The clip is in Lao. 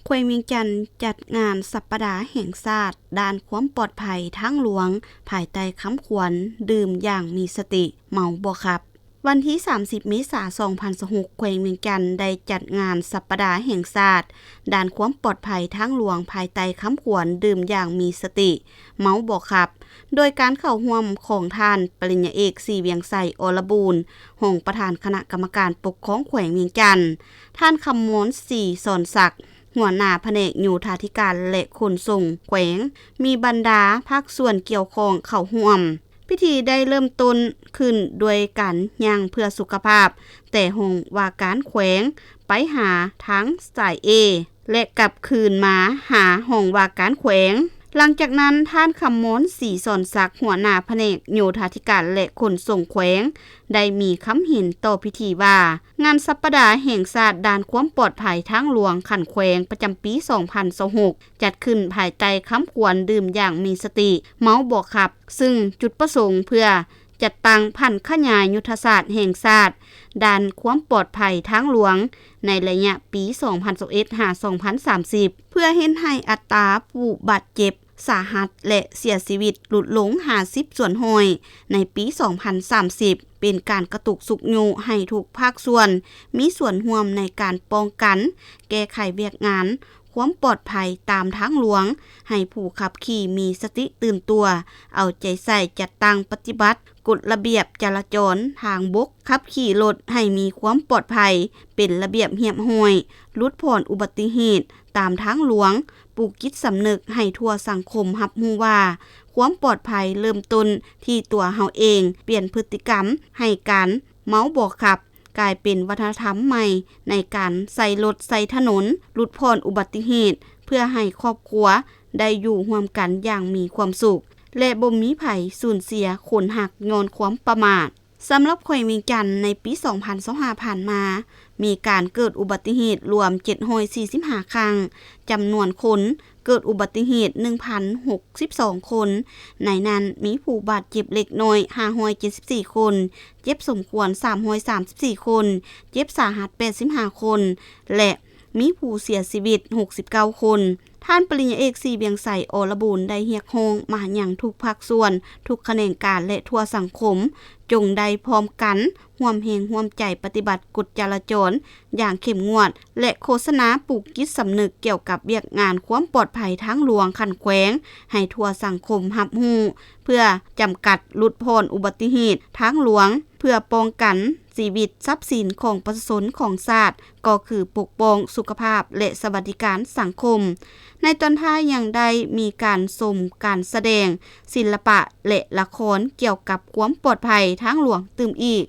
ແຂວງວຽງຈັນຈັດງານສັບປະດາແຫ່ງຊາດດ້ານຄວາມປອດໄພທາງຫຼວງ ພາຍໃຕ້ຄຳຂວັນ ດື່ມຢ່າງມີສະຕິ ເມົາບໍ່ຂັບ. ວັນທີສາມສິບ ເມສາ ສອງພັນຊາວຫົກ ແຂວງວຽງຈັນໄດ້ຈັດງານສັບປະດາແຫ່ງຊາດດ້ານຄວາມປອດໄພທາງຫຼວງ ພາຍໃຕ້ຄຳຂວັນ ດື່ມຢ່າງມີສະຕິ ເມົາບໍ່ຂັບ ໂດຍການເຂົ້າຮ່ວມຂອງທ່ານປະລິນຍາເອກ ສີວຽງໄຊ ອລະບູນ ຮອງປະທານຄະນະກຳມະການປົກຄອງແຂວງວຽງຈັນ, ທ່ານ ຄຳມອນ ສີສອນສັກ ຫົວໜ້າພະແນກໂຍທາທິການ ແລະ ຂົນສົ່ງແຂວງ, ມີບັນດາພາກສ່ວນກ່ຽວຂ້ອງເຂົ້າຮ່ວມ. ພິທີໄດ້ເລີ່ມຕົ້ນຂຶ້ນດ້ວຍການຍ່າງເພື່ອສຸຂະພາບ ແຕ່ຫ້ອງວ່າການແຂວງໄປຫາທາງສາຍເອ ແລະ ກັບຄືນມາຫາຫ້ອງວ່າການແຂວງ. ຫຼັງຈາກນັ້ນ, ທ່ານ ຄຳມອນ ສີສອນສັກ ຫົວໜ້າພະແນກໂຍທາທິການ ແລະ ຂົນສົ່ງແຂວງ ໄດ້ມີຄຳເຫັນຕໍ່ພິທີວ່າ, ງານສັບປະດາແຫ່ງຊາດດ້ານຄວາມປອດໄພທາງຫຼວງຂັ້ນແຂວງປະຈຳປີສອງພັນຊາວຫົກ ຈັດຂຶ້ນພາຍໃຕ້ຄຳຂວັນ ດື່ມຢ່າງມີສະຕິ ເມົາບໍ່ຂັບ, ຊຶ່ງຈຸດປະສົງເພື່ອ ຈັດຕັ້ງຜັນຂະຫຍາຍຍຸດທະສາດແຫ່ງຊາດດ້ານຄວາມປອດໄພທາງຫຼວງ ໃນໄລຍະປີສອງພັນຊາວເອັດ ຫາ ສອງພັນສາມສິບ ເພື່ອເຮັດໃຫ້ອັດຕາຜູ້ບາດເຈັບສາຫັດ ແລະ ເສຍຊີວິດຫຼຸດລົງຫ້າສິບສ່ວນຮ້ອຍໃນປີສອງພັນສາມສິບ ເປັນການກະຕຸກຊຸກຍູ້ໃຫ້ທຸກພາກສ່ວນມີສ່ວນຮ່ວມໃນການປ້ອງກັນ, ແກ້ໄຂວຽກງານ ຄວາມປອດໄພຕາມທາງຫຼວງ, ໃຫ້ຜູ້ຂັບຂີ່ມີສະຕິຕື່ນຕົວ, ເອົາໃຈໃສ່ຈັດຕັ້ງປະຕິບັດກົດລະບຽບຈະລາຈອນທາງບົກ, ຂັບຂີ່ລົດໃຫ້ມີຄວາມປອດໄພ, ເປັນລະບຽບຮຽບຮ້ອຍ, ຫຼຸດຜ່ອນອຸບັດຕິເຫດຕາມທາງຫຼວງ, ປູກຈິດສຳນຶກໃຫ້ທົ່ວສັງຄົມຮັບຮູ້ວ່າ ຄວາມປອດໄພເລີ່ມຕົ້ນທີ່ຕົວເຮົາເອງ, ປ່ຽນພຶດຕິກຳໃຫ້ການເມົາບໍ່ຂັບ ກາຍເປັນວັດທະນະທຳໃໝ່ໃນການໃຊ້ລົດໃຊ້ຖະໜົນ, ຫຼຸດຜ່ອນອຸບັດຕິເຫດ ເພື່ອໃຫ້ຄອບຄົວໄດ້ຢູ່ຮ່ວມກັນຢ່າງມີຄວາມສຸກ ແລະ ບໍ່ມີໃຜສູນເສຍຄົນຮັກຍ້ອນຄວາມປະໝາດ. ສຳລັບແຂວງວຽງຈັນໃນປີສອງພັນຊາວຫ້າຜ່ານມາ, ມີການເກີດອຸບັດຕິເຫດລວມເຈັດຮ້ອຍສີ່ສິບຫ້າຄັ້ງ, ຈຳນວນຄົນ ເກີດອຸບັດຕິເຫດໜຶ່ງພັນຫົກສິບສອງຄົນ, ໃນນັ້ນມີຜູ້ບາດເຈັບເລັກນ້ອຍຫ້າຮ້ອຍເຈັດສິບສີ່ຄົນ, ເຈັບສົມຄວນສາມຮ້ອຍສາມສິບສີ່ຄົນ, ເຈັບສາຫັດແປດສິບຫ້າຄົນ ແລະ ມີຜູ້ເສຍຊີວິດຫົກສິບເກົ້າຄົນ. ທ່ານປະລິນຍາເອກ ສີວຽງໄຊ ອລະບູນ ໄດ້ຮຽກຮ້ອງມາຍັງທຸກພາກສ່ວນ, ທຸກຂະແໜງການ ແລະ ທົ່ວສັງຄົມ, ຈົ່ງໄດ້ພ້ອມກັນຮ່ວມແຮງຮ່ວມໃຈປະຕິບັດກົດຈະລາຈອນຢ່າງເຂັ້ມງວດ ແລະ ໂຄສະນາປູກຈິດສຳນຶກກ່ຽວກັບວຽກງານຄວາມປອດໄພທາງຫຼວງຂັ້ນແຂວງໃຫ້ທົ່ວສັງຄົມຮັບຮູ້ ເພື່ອຈຳກັດຫຼຸດຜ່ອນອຸບັດຕິເຫດທາງຫຼວງ ເພື່ອປ້ອງກັນຊີວິດຊັບສິນຂອງປະຊາຊົນຂອງຊາດ ກໍຄືປົກປ້ອງສຸຂະພາບ ແລະ ສະຫວັດດີການສັງຄົມ. ໃນຕອນທ້າຍຍັງໄດ້ມີການຊົມການສະແດງ ສິລະປະ ແລະ ລະຄອນກ່ຽວກັບຄວາມປອດໄພທາງຫຼວງຕື່ມອີກ.